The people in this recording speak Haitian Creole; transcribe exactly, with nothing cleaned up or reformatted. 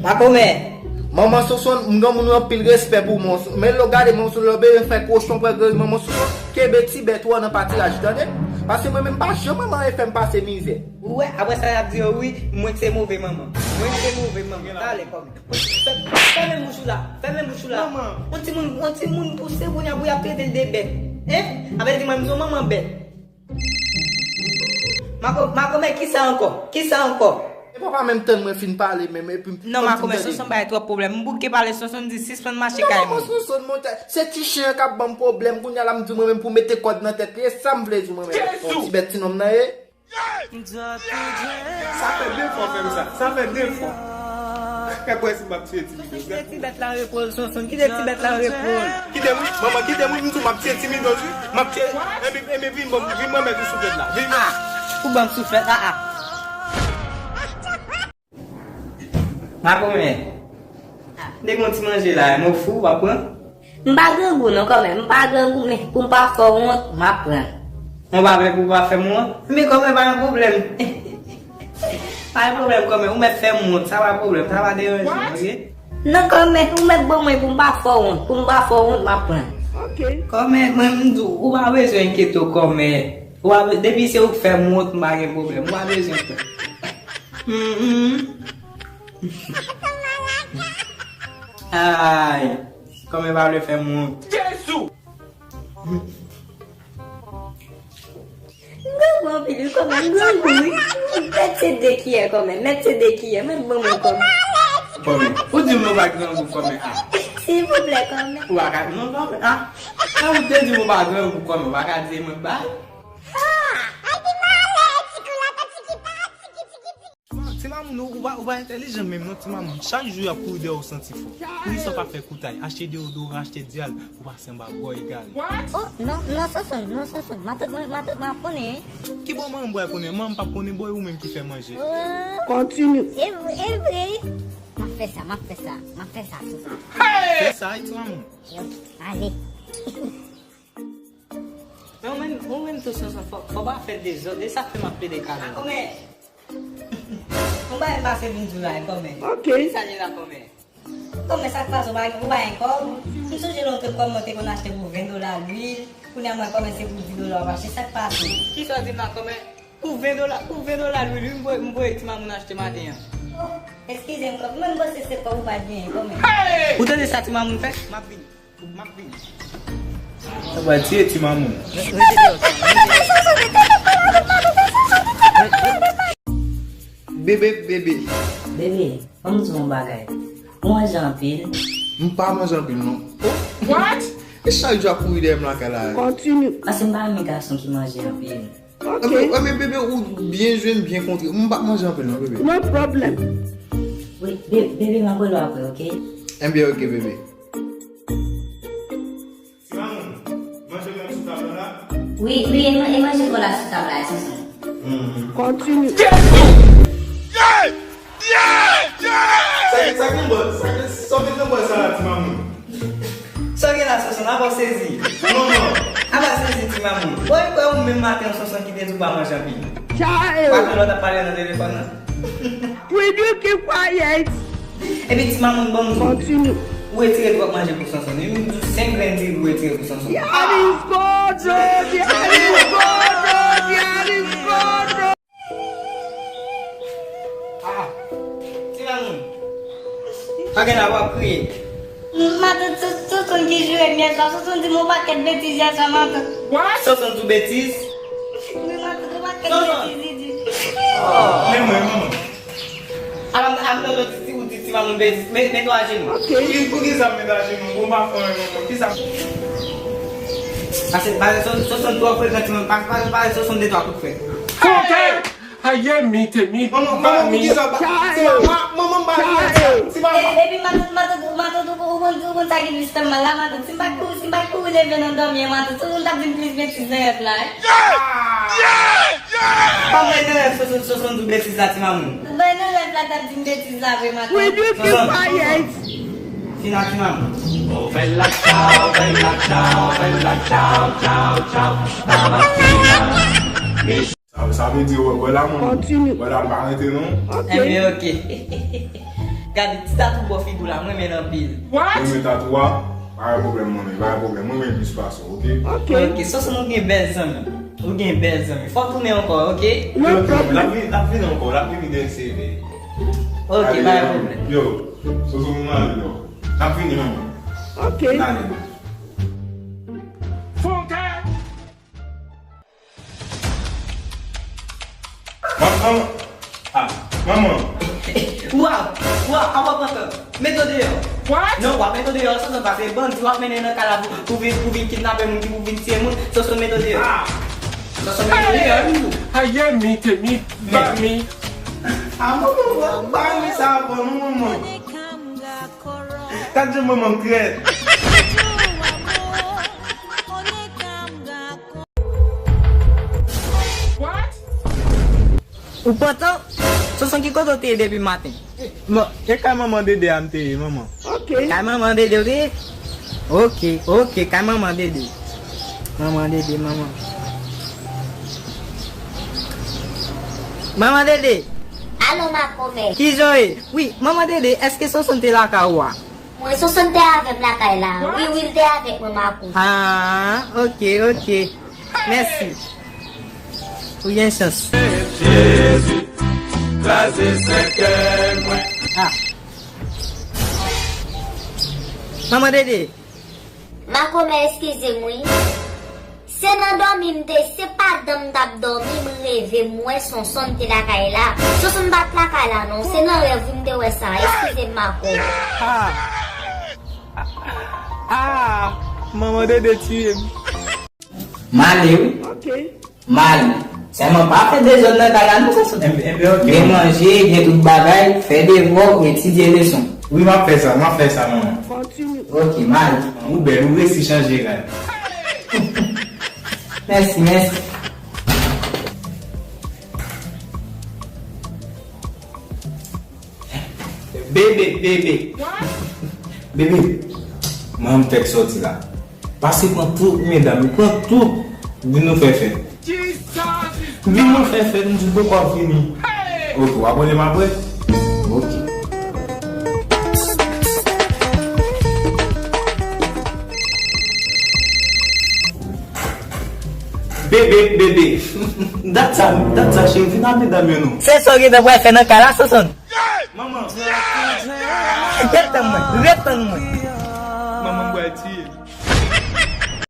Makomè. Manman Sonsonn, m gen moun anpil respè pou manman Sonsonn. Men lè w gade manman Sonsonn, lè w bezwen fè kochon, pran grèz manman Sonsonn, kenbe ti bèt ou an nan patiraj, tande? Paske mwen menm pa janm manman e fè m pase mizè. Ou wè, apre sa y ap di yo wi, mwen se move manman. Mwen se move manman. Talè kòm. Fè-, fèmen bouch ou la. Fèmen bouch ou la. Manman. On timoun, on timoun pouse kounye a pou y ap trete l de bèt. Hein? Avè di mwen, m se yon manman bèt. Mako-, Makomè, kisa ankò? Kisa ankò? E papa menm tann mwen fin pale menm, epi m Non, Makomè, Sonsonn bay twòp pwoblèm. M bouke pale Sonsonn di sispann mache kay mwen. Sonsonn monte, se ti chen an k ap ban m pwoblèm. Kounye a la m di mwen menm pou mete kòd nan tèt li. E sa m vle di mwen menm. Jezi! Ti bèt ti nonm nan ye. Sa fè de fwa w fè m sa. Sa fè de fwa. Kèk wè si m ap tiye ti bèt. Kite ti bèt la repo l, Sonsonn. Kite ti bèt la repo l. Kite m, manman, kite m, m di w m ap tiye ti bèt wi. M ap tiye. Epi, epi vin ban m, vin ban m yon souflèt la. Vin. Ah, ou ban m souflèt la, ah. Makomè. Depi yon ti manje la, mwen fou, w ap pran? M pa grangou non, kòmè. M pa grangou, men pou m pa fè w wont, m ap pran. Mwen pa vle pou w pa fè m wont. Men kòmè, pa gen pwoblèm. Pa gen pwoblèm, kòmè. Ou mèt fè m wont, sa pa pwoblèm, sa pa deranje m, oke? Non, kòmè, ou mèt ban mwen pou m pa fè w wont. Pou m pa fè w wont, m ap pran. Oke. Kòmè, mwen, m di w, ou pa bezwen enkyete w, kòmè. Ou pa be-, depi se ou k fè m wont, m pa gen pwoblèm. Ou pa bezwen pè. Mhm. Ay, kòmè pa vle fè m wont. Jezi! M grangou anpil wi, kòmè, m grangou wi. Mèt se de kiyè, kòmè, mèt se de kiyè, mèt ban mwen, kòmè. Kòmè, ou di m nou pa grangou, kòmè, ah. Silvouplè, kòmè. Ou pa ka, non, kòmè, ah. Sa ou te di m ou pa grangou, kòmè, ou pa ka di mwen bay. Ti mamoun, ou, ou pa, ou pa entèlijan menm non, ti mamoun. Chak jou y ap kouri dèyè w santi fò. Poukisa w pa fè koutay, achte deodoran, achte dyal, pou pase anba bò egare. Oh, non, non, Sonsonn, non, Sonsonn. Matant mwen, matant mwen ap konnen, wi. Ki bò manman m pral konnen? Manman m p ap konnen, bò, e ou menm ki fè manje. Kontinye. E vre, e vre. M ap fè sa, m ap fè sa, m ap fè sa, Sonsonn. Fè sa, wi, ti mamoun. Yo, ale. Men ou menm, ou menm tou Sonsonn, fò, fò pa fè dezòd, e sa k fè m ap plede kale. Ah, kòmè. Ou bay m pase vin di w la, kòmè. Oke. Kisa li la, kòmè? Kòmè, sa k pase, ou pa, ou pa gen kòb? M sonje lontan kòmè ou te konn achte pou ven dola lwil, kounye a mwen kòmè se pou dis dola w ap achte, sa k pase? Kisa w di m la, kòmè? Pou ven dola, pou ven dola lwil, wi, m voye, m voye ti mamoun achte maten an. Oh, eskize m, kòmè, mwen m panse se kòb ou pa t genyen, kòmè. Ou tande sa ti mamoun fè? M ap vini. M ap vini. Sa pral tiye ti mamoun. Bebe, bebe. Bebe, ban m di w yon bagay. Ou manje anpil? M pa manje anpil, non. What? E chak jou ap kouri dèyè m lakay la. Kontinye. Paske m pa renmen gason ki manje anpil. Ok. Anben, anben, bebe, ou byen jwe, m byen kontre. M p ap manje anpil, non, bebe. No problem. Wi, be-, bebe, m ap rele w apre, ok? Enben, ok, bebe. Ti mamoun, manje menm sou tab la la? Wi, wi, e man-, e manje pou la sou tab la, e Sonsonn. Mhm. Kontinye. Sa gen, sa gen bò, sa gen, sa gen nan bò sa la, ti mamoun? Sa gen la, Sonsonn, apa w sezi? Manman. Apa sezi, ti mamoun? Bon, e kwè ou menm maten an, Sonsonn ki te di w pa manje anpil. Chayo. Pa gen lè w t ap pale nan telefòn nan. Will you keep quiet? Epi ti mamoun, ban m di w. Kontinye. Ou retire twòp manje pou Sonsonn. Wi, m di w senk grenn diri ou retire pou Sonsonn. Yariskoto, Yariskoto, Yariskoto. Ah, ti mamoun. Pa gen la, w ap kriye. Matant, Sonsonn ki joure m yè swa. Sonsonn di m yon pakèt betiz yè swa, matant. What? Sonsonn di w betiz? Wi, matant, yon pakèt betiz li di. Men mwen, manman. Ala m, ala m tande w di, ou di ti mamoun betiz. Met, met w ajenou. Ok. Ki, poukisa m met ajenou? Bon, m pa fè anyen, manman. Kisa? Pase, pase, Son-, Sonsonn twò frekan, ti mamoun. Pase, pase, pase, Sonsonn de twa kout fè. Kote? Aye, mi te mi. Manman, manman, poukisa w pa, se manman, manman m pa vle, ti mamoun. E, epi matant, matant, matant, ou, ou konn, ou konn sa ki plis fè m mal la, matant. Si m pa t kouri, si m pa t kouri leve nan dòmi an, matant, Sonsonn t ap di m plis betiz nan rèv la, wi. Pa bay nan rèv Sonsonn, Sonsonn di w betiz la, ti mamoun. Bay nan rèv la t ap di m betiz la vre, matant. Sonsonn, Sonsonn. Fini ak ti mamoun. Oh, bella ciao, bella ciao, bella ciao, ciao, ciao. Stamattina. Sa, sa vle di, wè, wè la, manman. Kontinye. Wè la, m pa rete, non. Ok. Enben, ok. Gade ti tatou bò figi w la, mwen renmen l anpil. Mwen renmen tatou a. Pa gen pwoblèm, mwen menm, pa gen pwoblèm. Mwen renmen l plis pase w, oke? Ok, Sonson, ou gen bèl zanmi. Ou gen bèl zanmi. Fò w tounen ankò, oke? N ap vini, n ap vini ankò, n ap vini dèyè seve. Ok, pa gen pwoblèm. Yo, Sonson, mwen ale non. N ap vini, manman. Ok. N ale non. Manman! Ah, manman! Waw! Waw! Apa pantan? Mete w deyò! What? Non, w ap mete w deyò, Sonson, paske bandi w ap mennen nan kay la pou, pou vin, pou vin kidnape moun, ki pou vin tiye moun, Sonson, mete w deyò! Ah! Sonson, mete w deyò, wi, tou! Aye, mi, te mi, ba mi. Ah, manman, ba mi sa, bon, non, manman. Gad jan manman trèt. Ou pantan? Sonson, ki kote w te ye depi maten? Bon, e kay manman Dede a m te ye, manman. Ok. Kay manman Dede w te ye? Ok, ok, kay manman Dede. Manman Dede, manman. Manman Dede. Alo, makomè. Kijan w ye? Wi, manman Dede, èske Sonson te lakay ou a? Mwen, Sonson te avè m lakay la. Wi, wi, l te avèk mwen, makomè. Ah, ok, ok. Mèsi. Ou gen chans. Jezi, kraze sèkèy mwen. Ah. Manman Dede. Makomè, eskize m, wi. Se nan dòmi m te, se pandan m t ap dòmi, m reve, m wè Sonson te lakay la. Sonson pa t lakay la, non. Se nan rèv, wi, m te wè sa. Eskize m, makomè. Ah. Ah, manman Dede tiye m. M ale, wi. Ok. M ale. Sèlman pa fè dezòd nan kay la, non, Sonson. Enben, enben, ok. Gen manje, gen tout bagay, fè devwa w, etidye leson. Wi, m ap fè sa, m ap fè sa, manman. Kontinye. Ok, m ale. Ou bèl, ou resi chanje rad. Mèsi, mèsi. Bebe, bebe. Bebe, mwen m fèk sòti la. Pase pran tout medam yo, pran tout. Vin nou fè fèt. Vin nou fè fèt, m di poko ap vini. Ok, w ap rele m apre? Ok. Bebe, bebe. Dat sa, dat sa, cheri, vin ak medam yo non. Se sa w gentan pral fè nan kay la, Sonson? Manman. Ret tann mwen, ret tann mwen. Manman, m pral tiye.